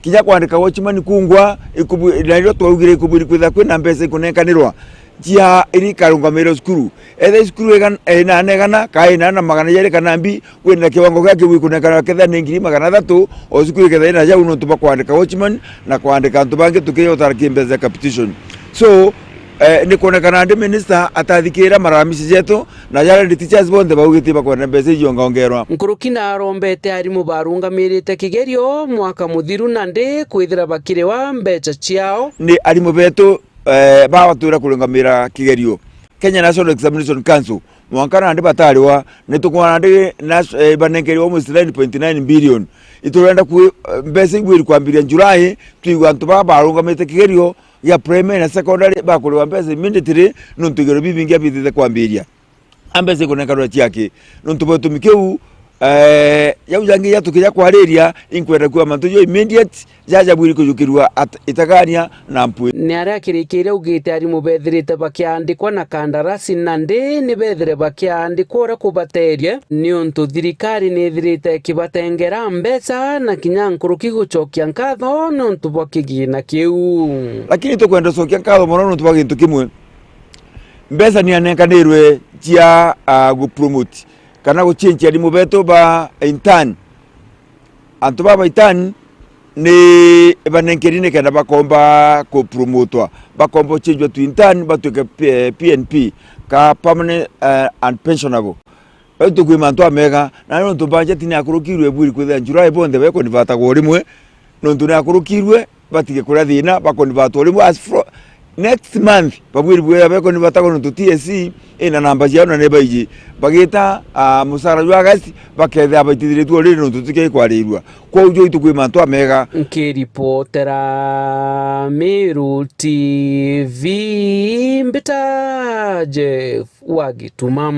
kinya kwandika watchman kungwa, ikubu-, na irio twaugire ikubwiri kwithira kwina mbeca ikunenkanirwa cia iria ikarungamira cukuru. Etha cukuru igan-, ina negana, ka ina na magana jairi kana mbi, kwina kiwango gia kibu ikunenkanirwa, ketha ni ngiri magana athatu, o cukuru iketha ina jau nontu bwa kwandika watchman na kwandika antu bangi tukiyotara ki mbeca cia capitation. So, eh, ni kwonekana ndi minister atathikira maramisi jetu, na jara ndi teachers bonthe baugite bakwenda mbeca ijongaongerwa. Nkuruki na arombete arimu barungamirite kigerio mwaka muthiru nandi kwithira bakiriwa mbeca ciao. Ni arimu betu, eh, babatwira kurungamira kigerio. Kenya National Examination Council, mwanka nandi batariwa, ni tukwona nandi nas-, eh, banenkerwa almost nine point nine billion. Iturenda ku-, eh, mbeca igwiri kwambiria July, twigua antu baba barungamite kigerio gia primary na secondary bakuriwa mbeca immediately, nontu igerio bibingi abithite kwambiria. A mbeca ikunenkanirwa ciaki? Nontu bwa gitumi kiu, eh, jau jangi ja tukija kwariria, inkwenda kuuga mantu jo immediate, jaja bwiri kujukirua at-, itagania na mpwi. Ni aria akirikiire augite arimu bethirite bakiandikwa na kandarasi, nandi ni bethire bakiandikwa uria kubaterie, niuntu thirikari ni ithirite ikibatengera mbeca na kinya nkuruki gucokia nkatho niuntu bwa kigina kiu. Lakini tukwenda gucokia nkatho mono niuntu bwa gintu kimwe. Mbeca ni anenkanirwe cia, ah, gu promote kana gu change arimu betu ba intern. Antu baba intern ni banenkeri nikenda bakomba ku promotwa, bakomba guchenjwa tu intern batuike P-, P N P, ka permanent, eh, and pensionable. Bau tukwi mantu amega, na nontu budget ni akurukirwe bwiri kwithira July bonthe bekonivata gwa rimwe, nontu ni akurukirwe batige kuria thina, bakonivata o rimwe as fro-, next month, babwiri bwira bekonivata gwa nontu T S C ina namba ciao na ni baiji. Bagita, ah, musara jwa August, bakethira baitithiritue already nontu tutikei kwarirua. Kwou jo itukwi mantu amega. Nkiripotera Meru T V, mbita Jeff wa Gituma.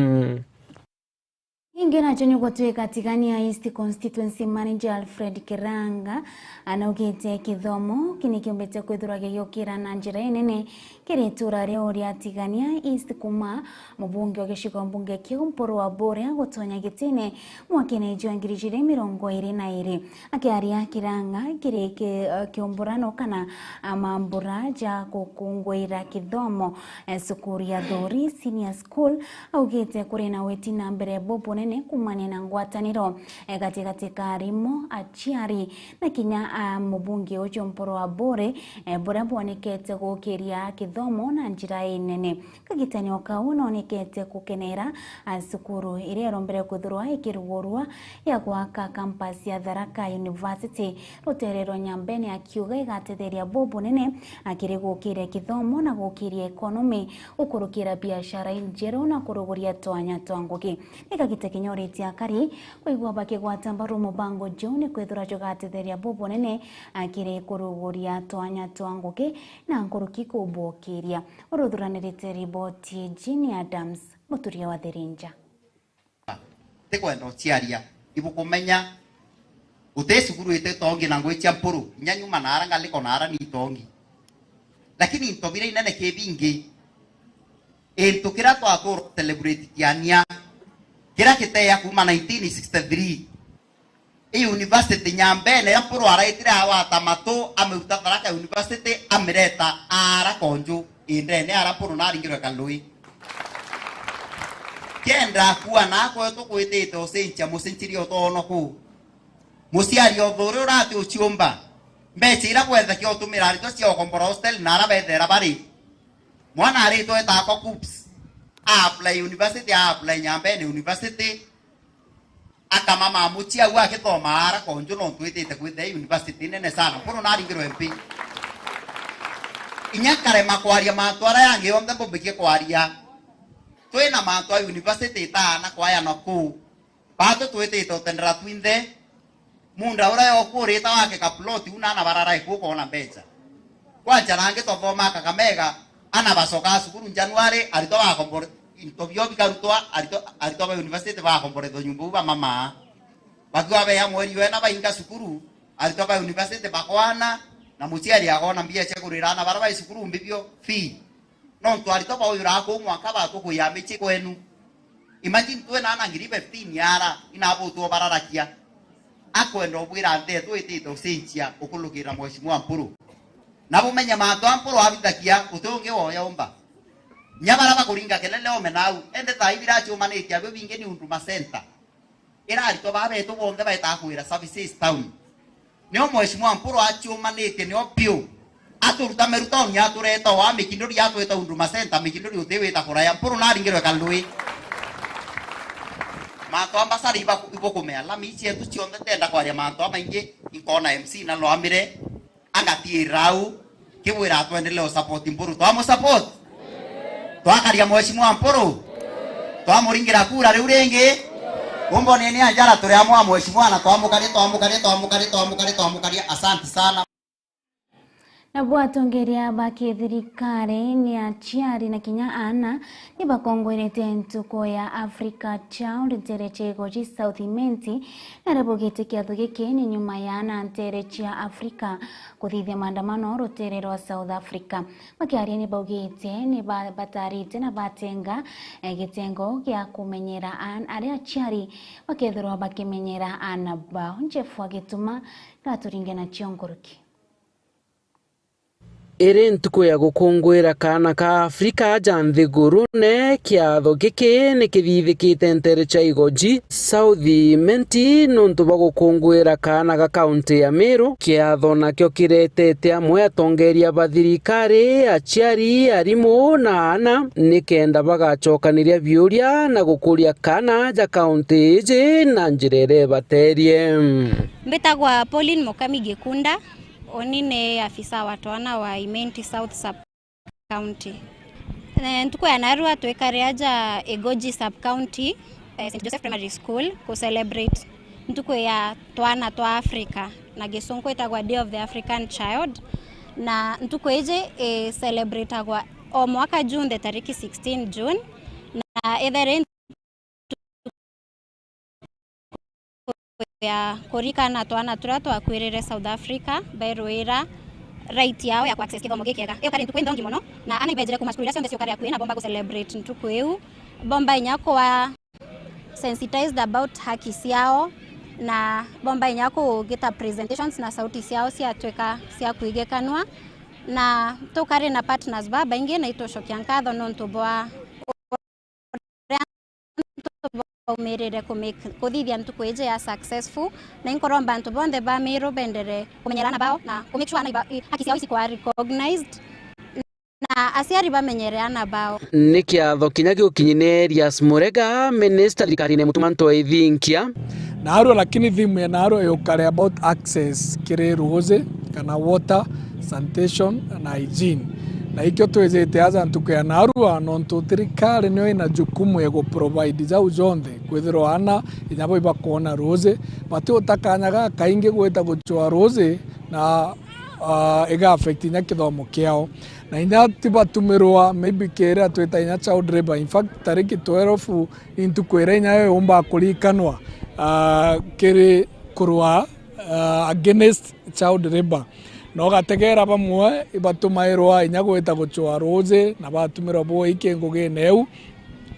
Ingi nacio ni gutwika Tigania East Constituency Manager Alfred Kiranga anaugite kithomo kini kiumbite kwithirwa gigiukira na njira inene kiri itura riu ria Tigania East, kuma mubunge wa gicigo mbunge kiu Mpuru Wabore gutonya gitine mwakene jwa ngiri ijiri mirongo iri na iri. Akiaria Kiranga kiri ki-, kiumburano kana, a, mambura ja gukunguira kithomo, e, cukuru ya Thuri Senior School, augite kuri na witi na mbere bubunene kumania na ngwataniro, e, gatigati ka arimu, aciari na kinya, a, mubunge uju Mpuru Wabore, e, buria bwonekete gukiria kithomo na njira inene. Kagitene o kau nonekete gukenera, a, cukuru iria irombere kwithirwa ikirugurua ya gwaka campus ya Tharaka University. Rutere rwa Nyambene akiuga igatetheria bubunene, a, kiri gukiria kithomo na gukiria economy, gukurukira biashara injeru na kuruguria twanya twa ngugi. Ni kagita kinya uritie akari kwigua bakigwata mbaru mubango juu ni kwithirwa jugatetheria bubunene, a, kiri kuruguria twanya twa ngugi na nkuruki kubukiria. Uruthuranirite riboti iji ni Adams Muturia wa Thirinja. Tikwenda uciaria, ibukumenya uti cukuru iti tongi na ngwitia Mpuru, inya nyuma na ara ngaliko na ara ni tongi. Lakini into biria inene ki bingi, into kiria twatura celebrate kiania, kiria kiteya kuma nineteen sixty-three, I university Nyambene, ya Mpuru araitire awata matu, amiruta Tharaka University, amireta ara Konju, indene ara Mpuru naringirwe Kalui. Kenda akua na kwetu kwitite ucenjia mucenjirie utono ku. Muciari o thuri urati uciumba. Mbeca ira gwethakia utumira aritwa cia ukombora hostel na ara bethera bari. Mwana aritwa etagwa Coops. A apply university, a apply Nyambene University. Akamama mucii au agithoma ara Konju nontu itite kwithia i university nene sana. Mpuru naringirwe M P. Inya nkarema kwaria mantu aria yangi yonthe mbumbikie kwaria. Twina mantu a university itaana kwaya na kuu. Batu twitite utendera twinthe. Munda uria yokurita wake kaploti una ana barara iku ukona mbeca. Kwanja nangi twathoma Kakamega, ana bacoka cukuru January, aritwa bakombore-, into bio bikarutwa, aritwa, aritwa ba university bakomborethwa nyumba u bamamaa. Bakiuga bea mweri wena bainga cukuru, aritwa ba university bakwana, na muciari akona mbia cia kurira aana bara bai cukuru mbibio fee. Nontu aritwa bauyuraa kuu mwanka batukuya micii kwenu. Imagine twina aana ngiri fifteen ara, inabutwo bararakia. Akwenda ubwira nthi yetu itite ucenjia ukulukira Mheshimiwa Mpuru. Na bumenye mantu a Mpuru abithagia, guti ungi woya umba. Nya bara bakuringa kelele ome nau, ende thaa ibira aciumanitie abio bingi ni Huduma Center. Ira aritwa baa betu bonthe baetaa kwira services town. Nio Mheshimiwa Mpuru aciumanitie nio biu. Aturuta Meru town, atureta wa Mikinduri, atweta Huduma Center, Mikinduri uti wita kuraya, Mpuru naringirwe kalui. Mantu a mbasari iba-, ibukumea, lami cietu cionthe tenda kwaria mantu amaingi, inkona M C na lwamire, angatiira au, kibwira twendelee usupport Mpuru. Twamusupport? Twakaria Mheshimiwa Mpuru? Twamuringira kura riu ringi? Umboneni anjara turi amwe a Mheshimiwa na twamukaria, twamukaria, twamukaria, twamukaria, twamukaria. Asante sana. Nabo atongeria ba kithirikari ni aciari na kinya aana ni bakongwerete ntuku ya Africa Child ntere cia Igoji South Imenti, na aria baugite kiatho giki ni nyuma ya aana ntere cia Africa kuthithia maandamano rutere rwa South Africa. Bakiaria ni baugite ni ba-, batarite na batenga, eh, gitengo gia kumenyera aan-, aria aciari bakethirwa bakimenyera aana bao. Jeff wa Gituma, gaturinge nacio nkuruki. Iri ntuku ya gukunguira kaana ka Afrika aja nthigurune, kiatho giki ni kithithikite ntere cia Igoji South Imenti nuntu bwa gukunguira kaana ga kaunti ya Meru. Kiatho nakio kiretete amwe atongeria ba thirikari, aciari, arimu na aana nikenda bagacokaniria biuria na gukuria kaana ja kaunti iji na njira iria ibaterie. Mbitagwa Pauline Mukami Gikunda. Uni ni afisa wa twana wa Imenti South Sub County. Eh, ntuku ya narua twikare aja Igoji Sub County, eh, Saint Joseph Primary School ku celebrate ntuku ya twana twa Africa, na Gisunku itagwa Day of the African Child, na ntuku iji i celebratagwa o mwaka June, the tariki sixteen June, na ithere ya kurikana twana turia twakwirire South Africa, bairwira right yao ya ku access kithomo gikiega. Iyo kari ntuku inthongi mono, na ana ibejire kuma cukuru iria cionthe ciukari akui na bomba gu celebrate ntuku iu, bomba inya kuwa sensitized about haki ciao, na bomba inya kugita presentations na sauti ciao ciatwika cia kwigikanwa, na tukari na partners babaingi na itucokia nkatho nontu bwa uria antu baumirire ku make, kuthithia ntuku iji ya successful, na inkuromba antu bonthe ba Meru bendere kumenyera aana bao na ku make sure aana iba-, i-, haki ciao icikwa recognized, na aciari bamenyere aana bao. Ni kiatho kinya giukinyi ni Elias Murega, minista thirikarine mutuma Ntwethinkia. Naarua, lakini theme ya naarua yukare about access kiri ruuji kana water, sanitation na hygiene. Na ikio twijite aja ntuku ya naarua, nontu thirikari nio ina jukumu ya gu provide jau jonthe, kwithirwa aana inya bo ibakoona ruuji, batiuta kanya gakaingi gwita gucwaa ruuji na, ah, iga affect inya kithomo kiao. Na inya tibatumirwa maybe kiria twita inya child labour. In fact, tariki twelve ni ntuku iria inya yo yumba kurikanwa, ah, kiri kurua, ah, against child labour. Na ugategera bamwe ibatumairwa inya gwita gucwaa ruuji na batumirwa bwoi ki ngugine iu.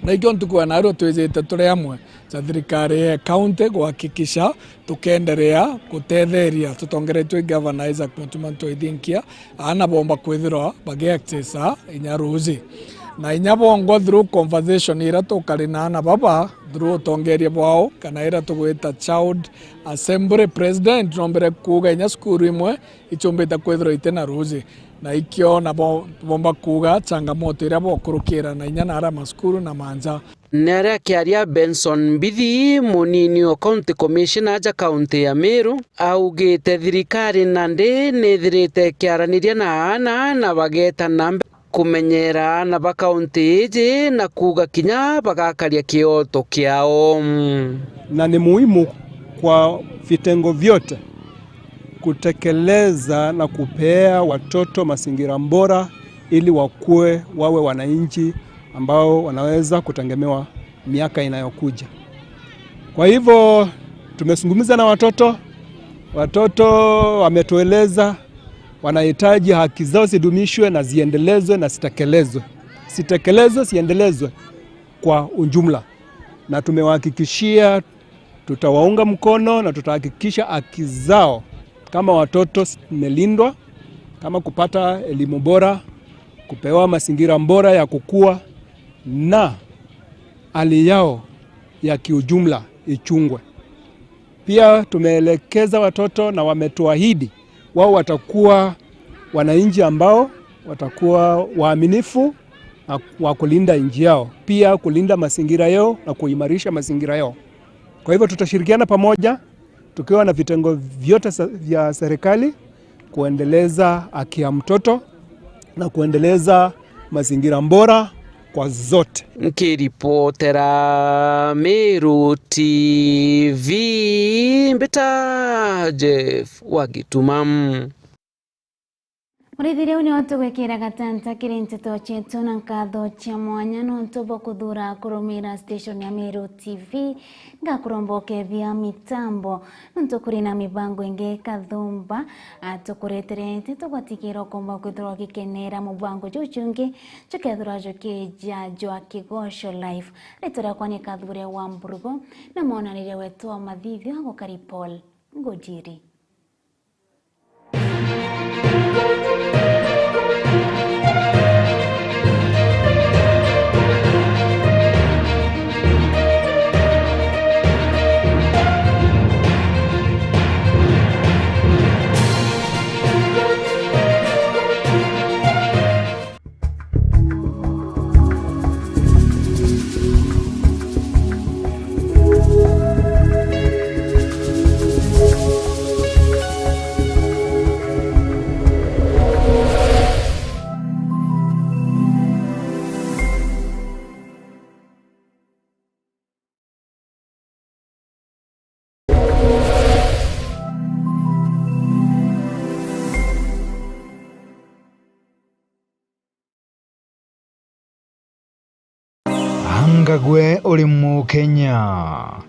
Na ikio ntuku ya naarua twijite turi amwe ja thirikari ya county kuhakikisha tukenderea gutetheria tutongeretwe i Governor Isaac Mutuma Ntwethinkia, aana bomba kwithirwa bagi accessa inya ruuji. Na inya bongwa through conversation iria tukari na aana baba, through utongeria bwao, kana iria tugwita child assembly president, nombere kuuga inya cukuru imwe icumbite kwithirwa iti na ruuji. Na ikio nabo bomba kuuga changamoto iria bokurukira na inya na aria macukuru na manja. Ni aria akiaria Benson Mbithi, munini o County Commissioner aja kaunti ya Meru, augite thirikari nandi nithirite ikiaraniria na aana na bageta na mbere kumenyera aana ba kaunti iji na kuuga kinya bagakaria kioto kiao. Na ni muhimu kwa vitengo vyote kutekeleza na kupea watoto mazingira bora ili wakue wawe wananchi ambao wanaweza kutegemewa miaka inayokuja. Kwa hivyo, Tumezungumza na watoto, watoto wametueleza wanahitaji haki zao zidumishwe na ziendelezwe na zitekelezwe. Zitekelezwe, ziendelezwe kwa ujumla. Na tumewahakikishia tutawaunga mkono na tutahakikisha haki zao kama watoto zimelindwa, kama kupata elimu bora, kupewa mazingira bora ya kukua na hali yao ya kiujumla ichungwe. Pia tumeelekeza watoto na wametuahidi wao watakuwa wananchi ambao watakuwa waaminifu na wa kulinda nchi yao, pia kulinda mazingira yao na kuimarisha mazingira yao. Kwa hivyo tutashirikiana pamoja tukiwa na vitengo vyote sa-, vya serikali kuendeleza haki ya mtoto na kuendeleza mazingira bora kwa zote. Nkiripotera Meru T V, mbita Jeff wa Gituma. Murithiri, uu niwe tugwikira gatanta kiri nteto cietu na nkatho cia mwanya nontu bwa kuthura kurumira station ya Meru T V. Ngakuromba ukethia mitambo nontu kuri na mibango ingi kathumba, a, tukureterete. Tugwatigira ukomba kwithirwa ugikenera mubango juu jungi jukethirwa jukija jwa Kigosho Live. Ritwa riakwa ni Kathure wa Mburugo, na mwonaniria wetu wa mathithio agukari Paul Ngujiri. Anga gwe uri Mukenya?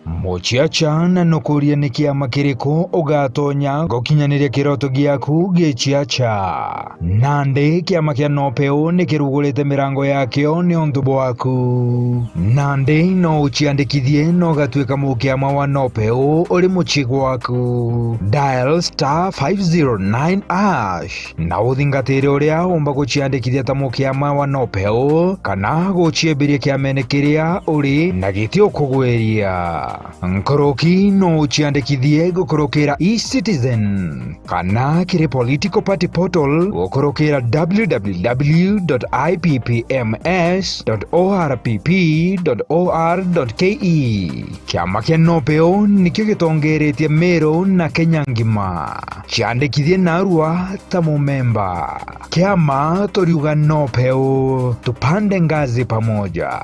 Muciaca na nukuria ni kiama kiriku ugatonya gukinyaniria kiroto giaku giciaca? Nandi kiama kia Nopeu ni kirugurite mirango yakio niuntu bwaku. Nandi no uciandikithie na ugatuika mukiama wa Nopeu uri mucii gwaku. Dial star five zero nine hash na uthingatire uria umba guciandikithia ta mukiama wa Nopeu kana guciembiria kiamene kiria uri na giti ukugwiria. Nkuruki no uciandikithie gukurukira eCitizen kana kiri political party portal gukurukira w w w dot i p p m s dot o r p p dot o r dot k e. Kiama kia Nopeu nikio gitongeretie Meru na Kenya ngima. Ciandikithie narua ta mumemba. Kiama turiuga Nopeu, tupande ngazi pamoja.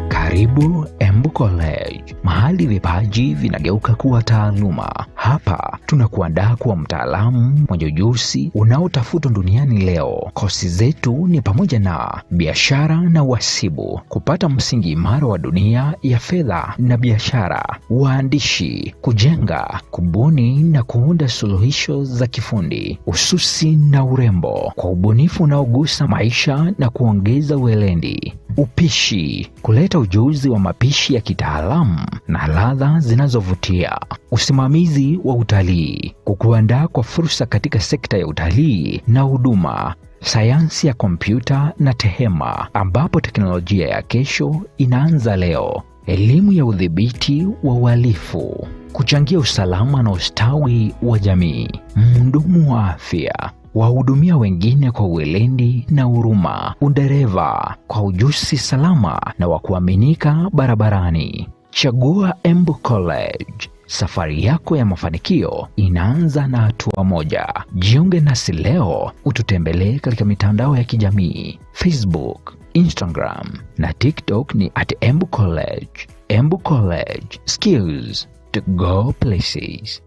Karibu Embu College, mahali vipaji vinageuka kuwa taaluma. Hapa tunakuandaa kuwa mtaalamu mwenye ujuzi unaotafutwa duniani leo. Kosi zetu ni pamoja na biashara na uhasibu, kupata msingi imara wa dunia ya fedha na biashara, uandishi, kujenga, kubuni na kuunda suluhisho za kifundi, ususi na urembo kwa ubunifu unaogusa maisha na kuongeza weledi. Upishi, kuleta ujuzi wa mapishi ya kitaalamu na ladha zinazovutia. Usimamizi wa utalii, kukuandaa kwa fursa katika sekta ya utalii na huduma. Sayansi ya kompyuta na tehema, ambapo teknolojia ya kesho inaanza leo. Elimu ya udhibiti wa uhalifu, kuchangia usalama na ustawi wa jamii. Mhudumu wa afya, wahudumia wengine kwa weledi na huruma. Udereva, kwa ujuzi salama na wa kuaminika barabarani. Chagua Embu College. Safari yako ya mafanikio inaanza na hatua moja. Jiunge nasi leo, ututembelee katika mitandao ya kijamii, Facebook, Instagram na TikTok ni at Embu College. Embu College, skills to go places.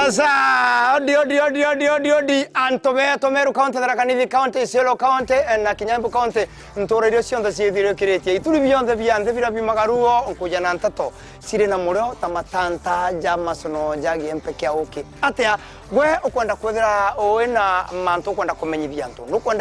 Sa, odi, odi, odi, odi, odi, odi. Antu betu Meru County, Tharaka Nithi County, Isiolo County, eh, na kinya Embu County, ntura iria cionthe ciithirikiritie. Ituri bionthe bia nthi bira biumaga ruo, nkuja na nteto ciri na murio ta matanta ja macono ja giempe kia uki. Atia, gwe ukwenda kwithira ui na mantu ukwenda kumenyithia antu? Nukwenda